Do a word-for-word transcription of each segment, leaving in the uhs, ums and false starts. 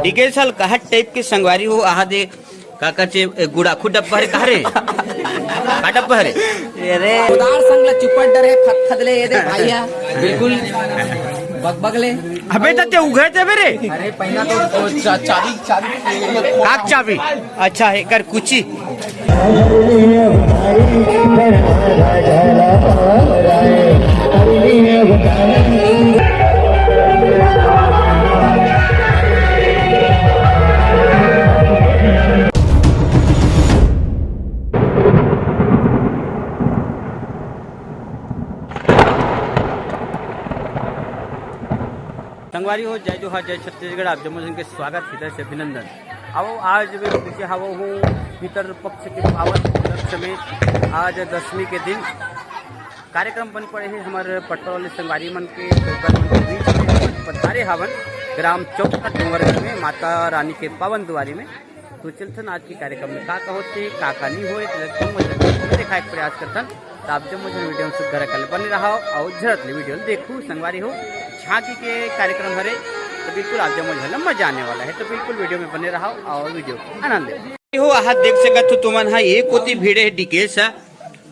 टिके साल कहत टाइप के संगवारी हो, आहा दे, का कहचे, ए, गुड़ाखू डब्बा हरे, कहा रे? का डब्बा हरे? ये रे। उदार संग ल चुपट डरे, फतफत ले, ये दे भैया। बिल्कुल। बकबक ले। अबे, त ते उघर देबे रे। अरे, पहला तो वो चा-, चाबी, चाबी। काक चाबी? अच्छा, एकर कुची। संगवारी हो, जय जोहार, जय छत्तीसगढ़, आप जम्मो झन के स्वागत, हृदय से अभिनंदन। अब आज मैं पहुंचे हवा हूँ पितर पक्ष के पावन उपलक्ष्य में। आज दसवीं के दिन कार्यक्रम बन पड़े हैं हमारे पटवार वाले संगवारी मन के, डोकर मन के बीच में। पधारे हवन ग्राम चौपटा डोंगरगढ़ में माता रानी के पावन दुआरी में। तो चलथन आज के कार्यक्रम में का का होथे, का का नहीं होए, तो तुम मुझे दिखाए के प्रयास करथन। तो आप जब मुझे वीडियो में सुघर कर बने रहो और झरत ले वीडियो देखू संगवारी हो। झांकी के कार्यक्रम हरे, तो बिल्कुल आप जब मुझे मजा आने वाला है, तो बिल्कुल वीडियो में बने रहो और वीडियो को आनंद ले हो। हाथ देख सकत हो तुमन हा, एक कोती भीड़ है डीके सा।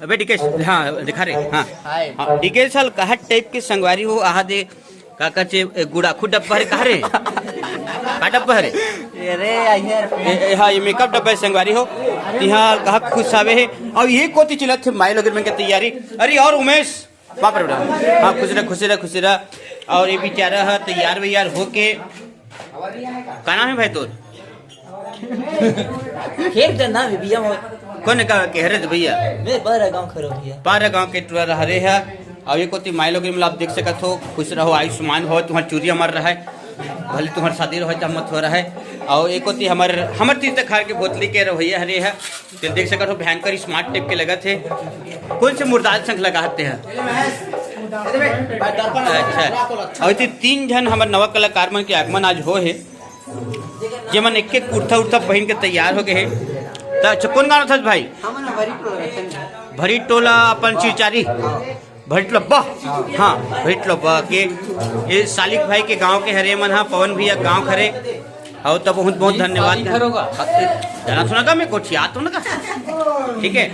अबे डीके, हाँ, दिखा रे, हाँ। हाय। हाँ, डीके साल कहत टाइप के संगवारी हो, आहा दे, का कहचे, ए, गुड़ाखू डब्बा हरे, कहा रे? का डब्बा हरे? ये रे, आई है। ए, ए, हाँ, ये मेकअप डब्बा है संगवारी हो। तिहा कहा खुश आवे है। और ये कोती चलत थे माई लोगन मन के तैयारी। अरे और उमेश, बाप रे बेटा। हाँ, खुश रह, खुश रह, खुश रह। और ये बेचारा है तैयार वैयार होके। का नाम है भाई तोर? खेत का नाम है भैया, मोर। कौन का के हरे तो भैया? मैं बारह गांव खरो भैया। बारह गांव के टुरा रह रहे हैं। और ये कोती माई लोग आप देख सकत हो, खुश रहो, आयुष्मान हो, तुम्हार चूरी अमर रहे, भले तुम्हार शादी रहे, चाहे मत हो रहे। और ये कोती हमर, हमर तीर्थ खार के भोतली के रवैया हरे है, तो देख सकत हो, भयंकर स्मार्ट टाइप के लगत है। कौन से मुर्दाल संग लगाते हैं? अच्छा, और ये तीन झन हमर नवा कलाकार मन के आगमन आज हो है। जेमन एक एक कुर्ता उर्ता पहिन के तैयार हो गए हे। त अच्छा, कौन गाँव था भाई? हमन ह भरी टोला रथन। भरी टोला अपन चिरचारी? भरी टोला बा? हाँ, भरी टोला बा के। ये सालिक भाई के गांव के हरे मन हा, पवन भैया गांव खरे। और तो बहुत बहुत धन्यवाद। सालिक घर होगा। जाना सुना का मैं कोठिया तो ना का? ठीक है।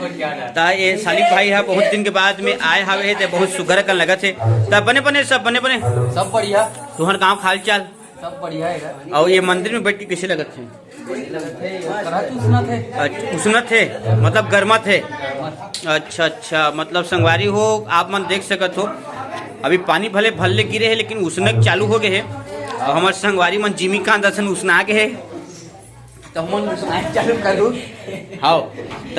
त ये सालिक भाई हा बहुत दिन के बाद में आए हावे हे, ते बहुत सुघर का लगत हे। त बने बने सब बने बने। सब बढ़िया। तुहर गांव का हाल चाल? सब बढ़िया है। और ये मंदिर में बैठ के कैसे लगत है? लगत है, ये तरह से उसनत है। अच्छा, उसनत है, मतलब गर्मत है। अच्छा अच्छा, मतलब संगवारी हो, आप मन देख सकत हो, अभी पानी भले भल्ले गिरे है लेकिन उसनक चालू हो गए है। और हमारे संगवारी मन जिमी कांदा सन उसना गए है। तो हमन उसनाए चालू करू। हाँ, त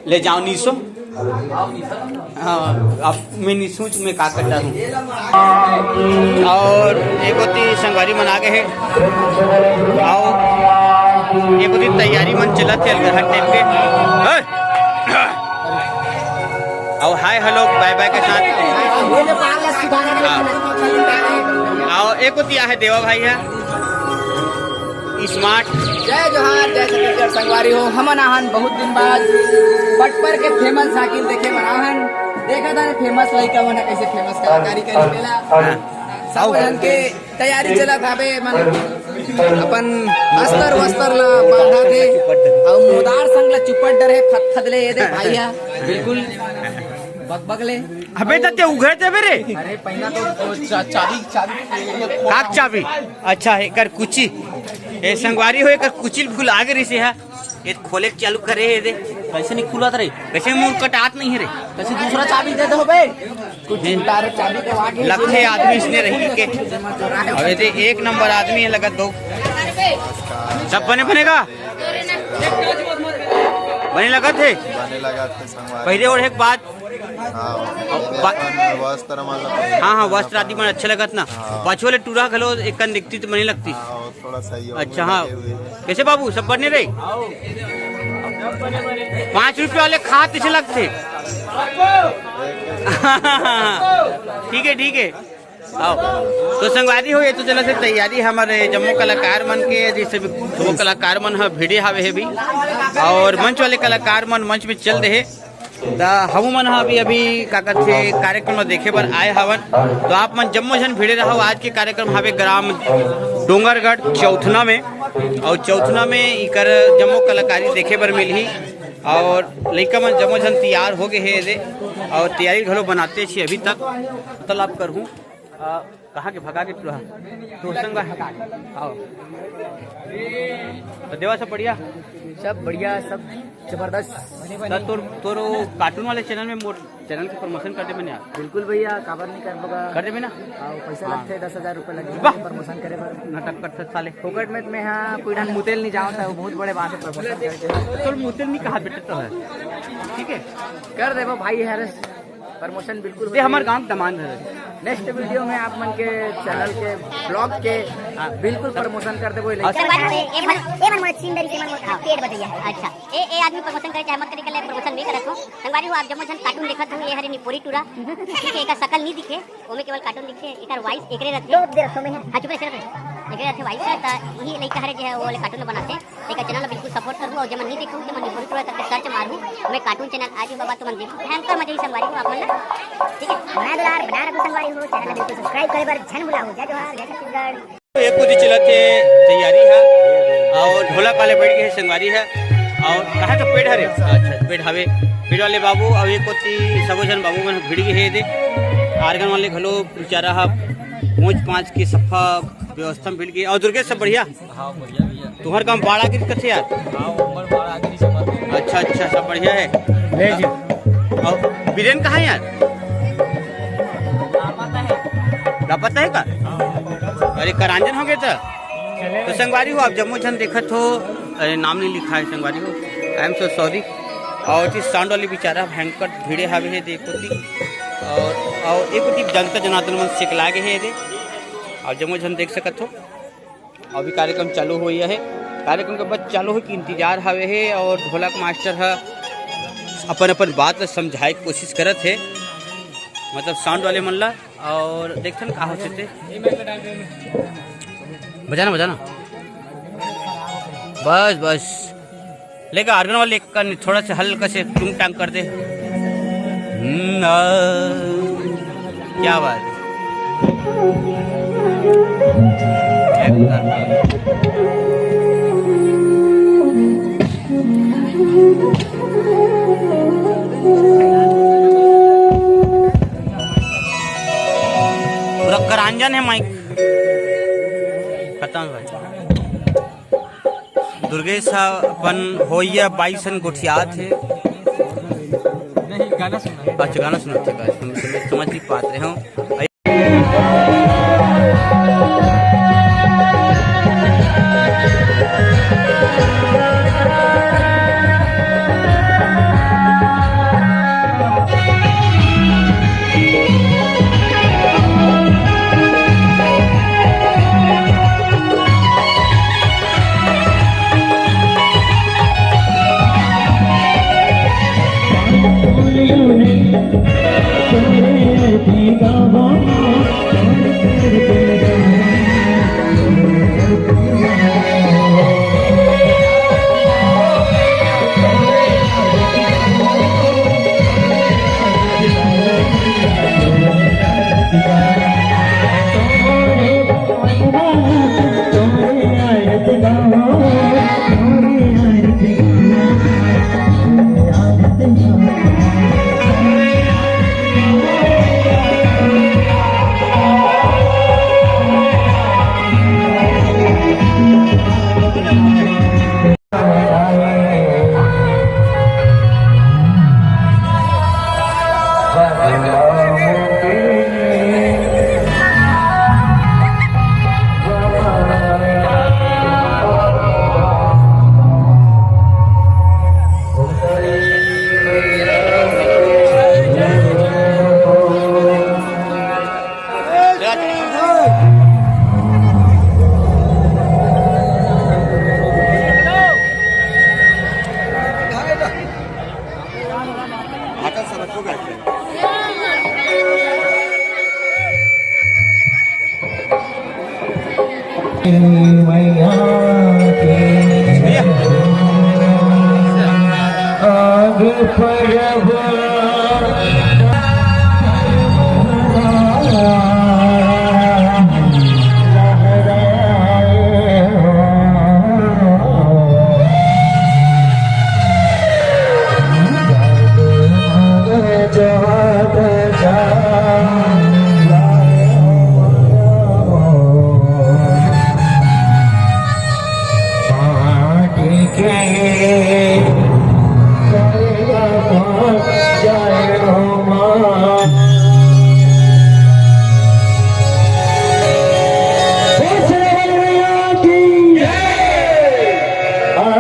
ले जाओ नीसो। हाँ, अब मैं नीसू में का करता हूँ। और एक होती संगवारी मन आ गए हैं। आओ, एक होती तैयारी मन चलत है हर टाइम के। ओए! और हाय हेलो बाय बाय के साथ। हाँ। और एक होती आहे देवा भाई है। स्मार्ट। जय जोहार, जय छत्तीसगढ़ संगवारी हो। हमन आहन बहुत दिन बाद पटपर के फेमस झांकी देखे बर आहन। देखा था फेमस लइका मन ह कैसे फेमस कलाकारी करी मेला। हाँ। सब झन के तैयारी चलत हावे, मन अपन अस्तर वस्तर ला बांधा थे। अउ मोदार संग ला चुपट डरे फतफत ले ये दे भैया। बिल्कुल। बकबक ले। अबे त ते उघर देबे रे। अरे पहला तो वो चा-, चाबी, चाबी। काक चाबी? अच्छा, एकर कुची। ए संगवारी हो, एकर कुची भुला गे रहिसे हा। ये खोले के चालू करे हे दे। कैसे नहीं खुलत रे? कैसे मुंह कटात नहीं है रे? कैसे दूसरा चाबी दे दो बे? कुछ तार चाबी के आगे लगथे आदमी इसने रही के। अब ये दे एक नंबर आदमी है लगत दो। सब बने बनेगा? बने लगत है? बने लगत है संगवारी। पहले और एक बात। हाँ, बा- अपन वस्त्र मतलब हाँ, हाँ, वस्त्र आदि मन अच्छा लगत ना। हाँ। पाछू वाले टूरा घलो एक कन दिखती तो बने लगती। हाँ, वो थोड़ा सही हो अच्छा, हाँ। लगे हुए हैं। कैसे बाबू, सब बने रहे? पाँच रुपये वाले खात इसे लगते। ठीक है, ठीक है। आओ। तो संगवारी हो, ये तो चला से तैयारी हमारे जम्मो कलाकार मन के, जैसे भी जम्मो कलाकार मन ह भिड़े हावे हे भी, और मंच वाले कलाकार मन मंच में चल रहे। त हमू मन ह अभी, अभी का कथे, कार्यक्रम ल देखे बर आए हवन। तो आप मन जम्मो झन भिड़े रहव। आज के कार्यक्रम हवे ग्राम डोंगरगढ़ चौथना में, और चौथना में इकर जम्मो कलाकारी देखे बर मिलही। और लइका मन जम्मो झन तैयार हो गए हे एदे, और तैयारी घलो बनाते छी अभी तक। वार्तालाप करहूँ। अ, कहाँ के भगा के टूरा? तो संग बा? आओ। तो देवा, सब बढ़िया? सब बढ़िया, सब जबरदस्त। तो तोर, तोर वो कार्टून वाले चैनल में मोर चैनल के प्रमोशन कर देबे ना यार। बिल्कुल भैया, काबर नहीं कर बगा? कर देबे ना? आओ, पैसा हाँ। लगथे, दस हजार रुपये लगथे वाह। प्रमोशन करे बर। नाटक करथे साले। फोकट में मैं हाँ कोई ढंग मुतेल नहीं जाऊँ था, वो बहुत बड़े बात है प्रमोशन करके। तोर मुतेल नहीं कहा बेटे तो है, ठीक है? कर देबो भाई, हर प्रमोशन बिल्कुल हो ये हमारे जाएगी। गांव के दमान है। नेक्स्ट वीडियो में आप मन के चैनल के ब्लॉग के, हाँ, बिल्कुल प्रमोशन कर देबो। हाँ। संगवारी हो, ए, ए मन, ए मन मोर छीन डरी से मन मोर पेट बजैया। अच्छा, ए, ए आदमी प्रमोशन करे चाहे मत करे, के लिए प्रमोशन नहीं करत हो। संगवारी हो, आप जम्मो झन कार्टून देखत हो, ये हरे निपोरी टूरा, ठीक है, एकर शकल नहीं दिखे, ओमे केवल कार्टून दिखे, एकर वॉइस एकरे रहथे। लो, दे रखो मैं। हाँ, चुप रहे, चुप रहे। एकरे रहथे वॉइस, त यही लइका हरे जे है, वो वाले कार्टून बनाथे। तेकर चैनल ला बिल्कुल सपोर्ट करहू, और जेमन नहीं देखहू, तेमन निपोरी टूरा करके सर्च मारहू, मैं कार्टून चैनल आज भी बाबा तुमन देखहू, भयंकर मजा ही संगवारी हो आप मन ला, ठीक है? मैं दुलार बना रखू संगवारी हो, चैनल ला बिल्कुल सब्सक्राइब करे बर झन भुलाहू। जय जोहार, जय छत्तीसगढ़। एक कुदी चलत हे तैयारी है, और ढोलक वाले बैठ गए संगवारी है, और कहाँ तो पेड़ हरे, अच्छा, पेड़ हवे, पेड़ वाले बाबू, और एक कोती सबो झन बाबू मन भिड़ गए हे दे, आर्गन वाले घलो बेचारा हा पहुँच पाँच के सफा व्यवस्था में भिड़ गए। और दुर्गेश, सब बढ़िया? हाँ, बढ़िया भैया। तुम्हार काम बाड़ा गिरी कथे यार? हाँ, उमर बाड़ा गिरी समझ। अच्छा, अच्छा, सब बढ़िया है। ले जी। और बीरेन कहाँ है यार? लापता है का? अरे, करांजन हो गए था। तो संगवारी हो, आप जम्मो झन देखत हो, अरे, नाम नहीं लिखा है संगवारी हो, I am so sorry। और जी साउंड वाले बेचारा भयंकर भिड़े हावे है, देखो ती। और, और एक ती जनता जनार्दन मन सिकला गए है रे। और जम्मो झन देख सकत हो। अभी कार्यक्रम चालू होइया हे। कार्यक्रम के बस चालू होय के इंतजार हवे हे और ढोलक मास्टर ह अपन अपन बात ल समझाए के कोशिश करत हे, मतलब साउंड वाले मन ला। और देखथन का होथे ते। बजाना, बजाना। बस, बस। लेगा आर्गन वाले एक का नहीं, थोड़ा सा हल्का से टूंग टांग कर दे। हम्म, आ, क्या बात है। पूरा करांजन है माइक। खत्म भाई। दुर्गेश ह अपन होइया बाई सन गोठियात हे। नहीं, गाना सुना। अच्छा, गाना सुना, ठीक है, समझ, समझ, समझ नहीं पाते हो।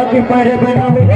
आपके पर बनावे।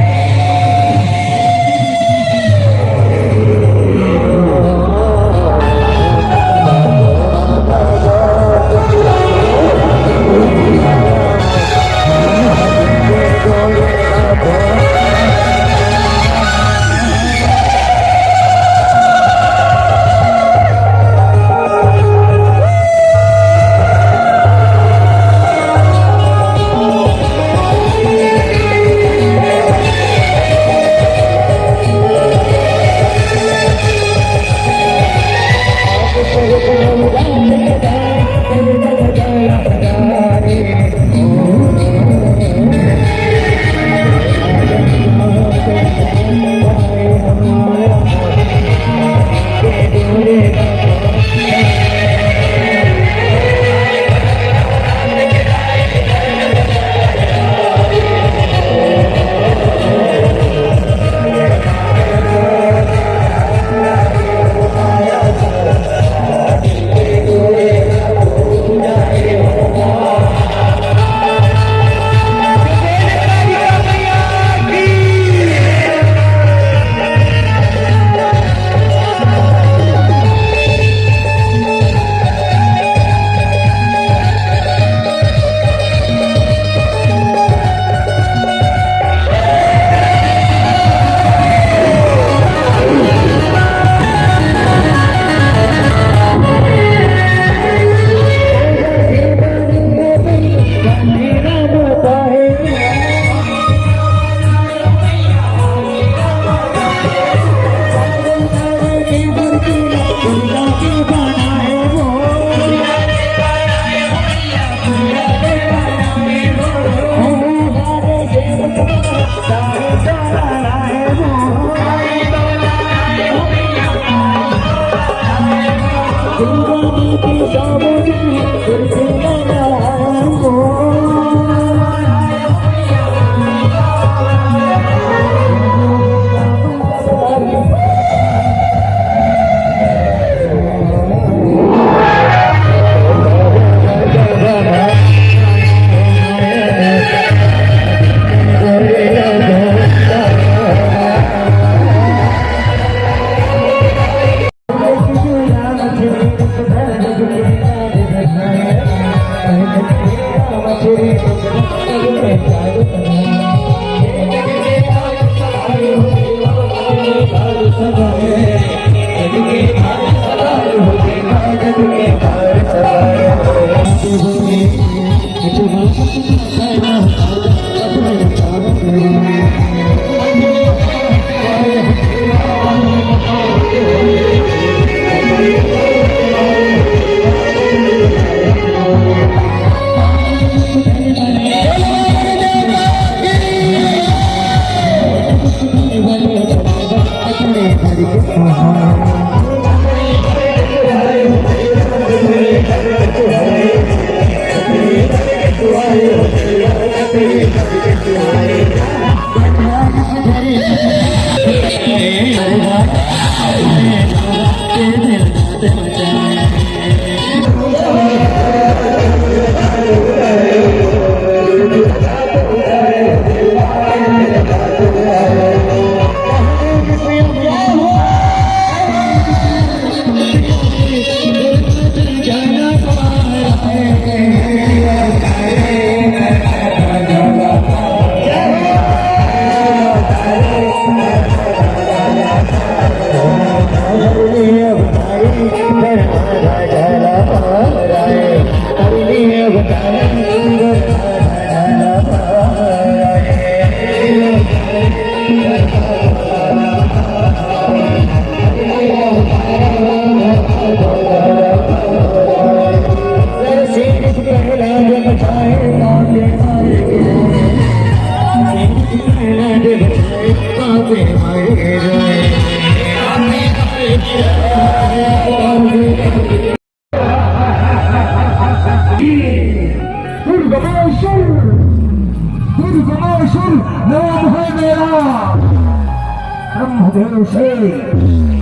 से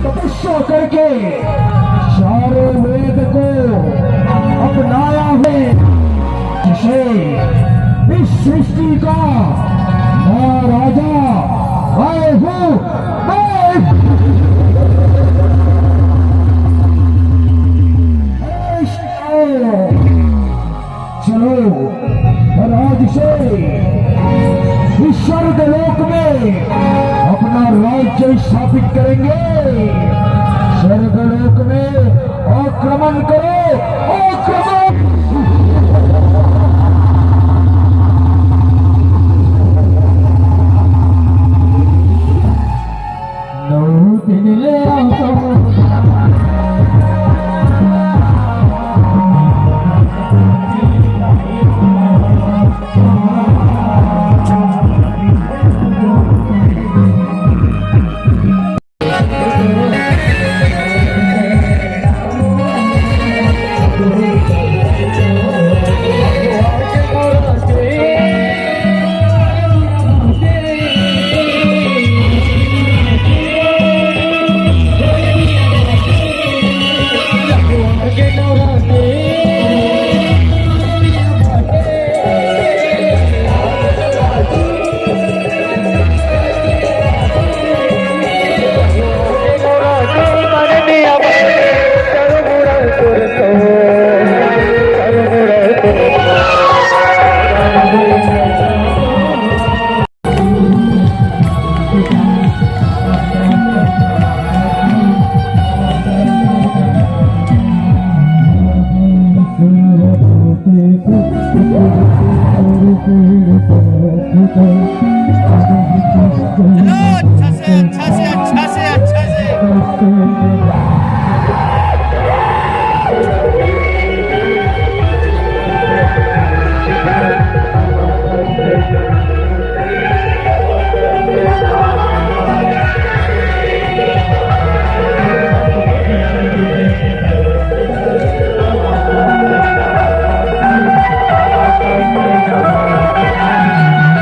तपस्या करके चारों वेद को अपनाया है, जिसे इस सृष्टि का महाराजा मैं हूँ, मैं। चलो, और आज से इस स्वर्ग लोक में अपना राज्य स्थापित करेंगे। स्वर्ग लोक में आक्रमण करो, आक्रमण। नौ दिन ले आओ। हेलो, अच्छा से, अच्छा से, अच्छा से, अच्छा से।